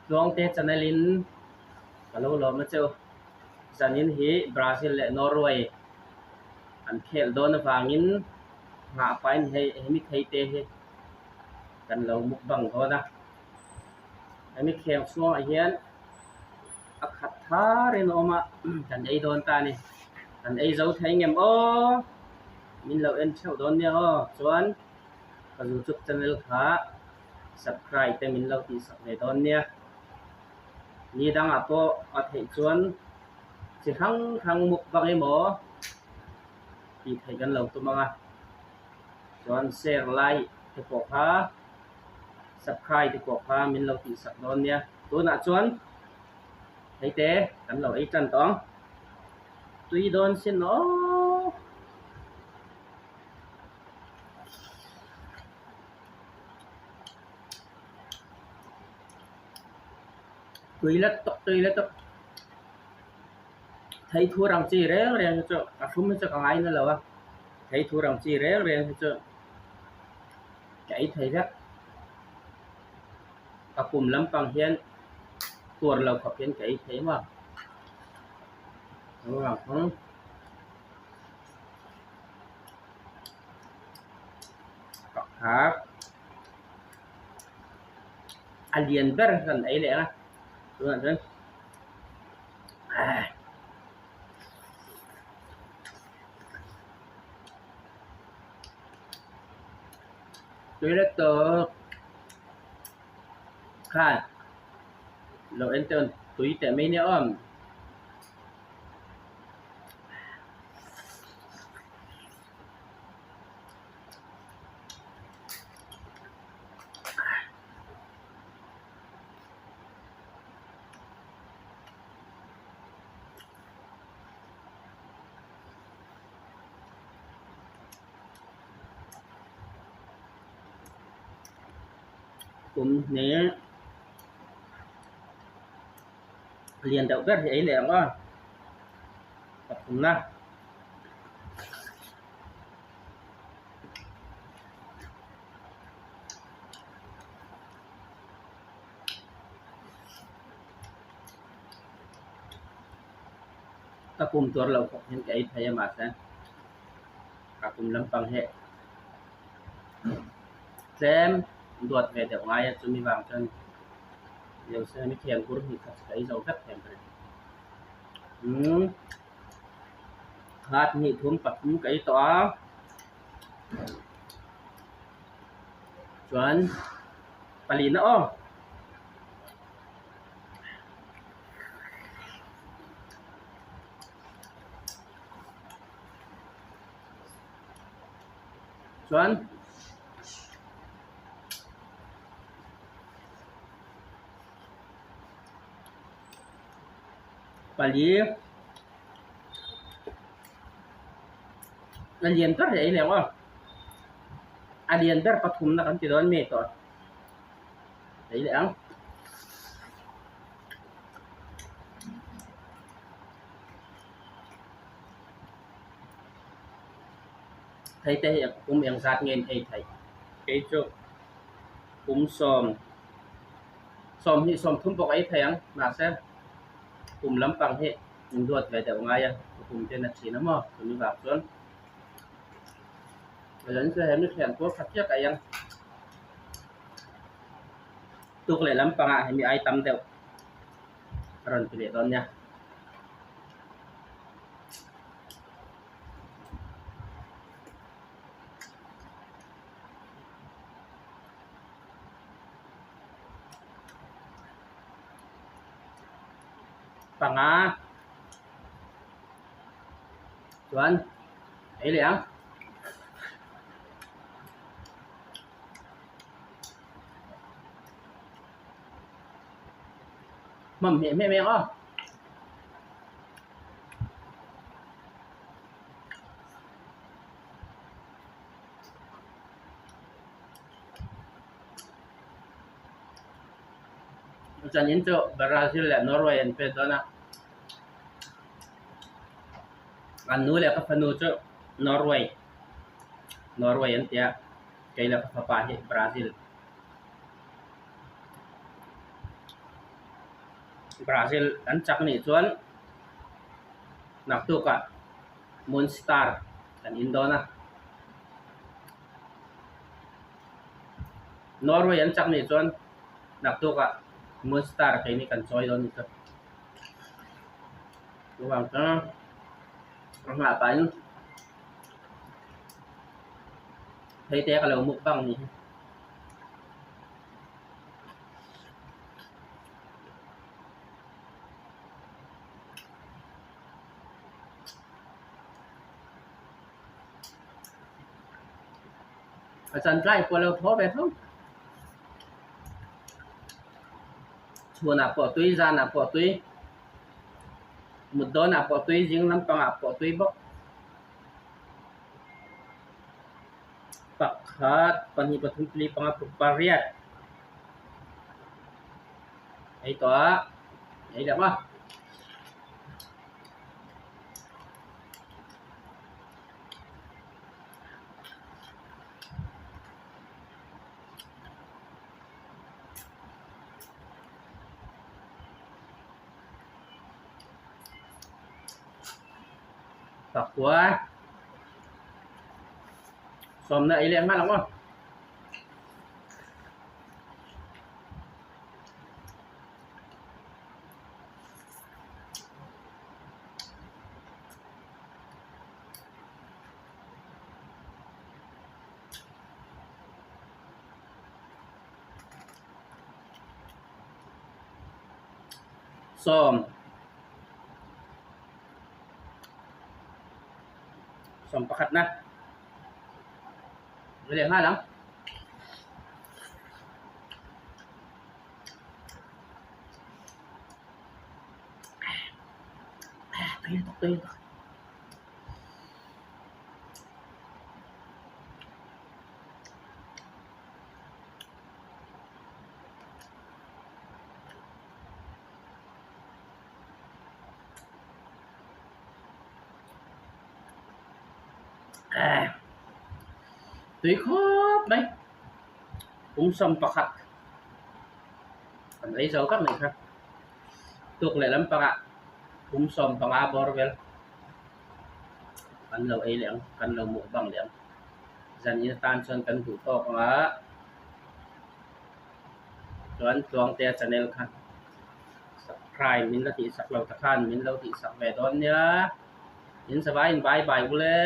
Tluangte channel in ka lo lawm a cheu. Zanin hi Brazil leh Norway an khel dawn avangin nghah pahin hei hemi thei te hi kan lo mukbang dawn a. Hemi kheng chhungah hian a khat thar in a awm a kan ei dawn ta a ni. Kan ei zo thei ngem aw min lo en theuh dawn nia aw chuan ka youtube channel kha subscribe te min lo tih sak ve dawn nia. Ni dangah pawh a theih chuan chi hrang hrang mukbang emaw tih theih kan lo tum ang a chuan share like te pawh kha subscribe te pawh kha min lo tih sak dawn nia. Tunah chuan hei te kan lo ei tan tawh ang. Tui dawn sin aw. Tui la tawk tui la tawk. Thei thur ang chi reng reng hi chu a thlum hi chu ka ngai na lo a. Thei thur ang chi reng reng hi chu ka ei thei vek. Ka kum lampang hian tuar lo khawp hian ka ei thei maw. Pakhat a lian ber kan ei leh a tunah chuan Toilet tawh khan lo en tawn tui teh mai nia aw. Kum hne lian deuh ber hi ei leh ang aw pathumna. Ka kum tuar lo khawp hian ka ei thei a mahse ka kum lampang hi tlem duat ve deuh ngai a chumi vang chuan Leusen hi thian bur hnih khat ka ei zo vek thei ang ka ring. Umm khat hnih thum pathum ka ei tawh a chuan palina aw. Chuan pali a lian ber hi a ineng aw a lian ber pathumna kan ti dawn mi tawh ei leh ang. Thei te hi kum eng zat nge in ei theih? Kei chu kum sawm, sawmhnih sawmthum pawh ka ei thei ang mahse kum lampang hi min duat ve deuh ngai a, ka kum ten a thin a maw chumi vang chuan a lan chu he mi thian tur khat chiah ka ei ang. Tuk leh lampangah hemi ai tam deuh a rawn ti leh dawn nia. Panga chuan ei leh ang. Hmam hmeh hmeh mai ang aw. Zanin chu Brazil leh Norway an pet dawn a, an nu leh ka fanu chu Norway Norway an ti a, kei leh ka fapa hi Brazil. Brazil an chak nih chuan naktukah Moon Star kan in dawn a. Norway an chak nih chuan naktukah Moon Star keini kan chawi dawn ni chu. Chuvang chuan a nghah pahin phei te ka lo mukbang ni hi. A chan tlai pawh lo thaw ve tho. Chhunah pawh tui, zanah pawh tui, mut dawnah pawh tui, zing lampangah pawh tui bawk. Pakhat, pahnih, pathum, pali, panga, paruk, pariat. Ei tawh a, ei leh maw. Pakua sawmna ei leh nghal ang aw. Sawm sawm pakhat na leh nghal ang. Tui lutuk tui lutuk. Tui khawp mai pumsawm pakhat an ei zo vek mai kha tuk leh lampangah pumsawm panga bawr vel kan lo ei leh ang kan lo mukbang leh ang zanin atan chuan kan duh tawk ang a chuan Tluangtea channel kha subscribe min la tihsak lo ta khan min lo tihsak ve dawn nia in zavaiin bye bye ule.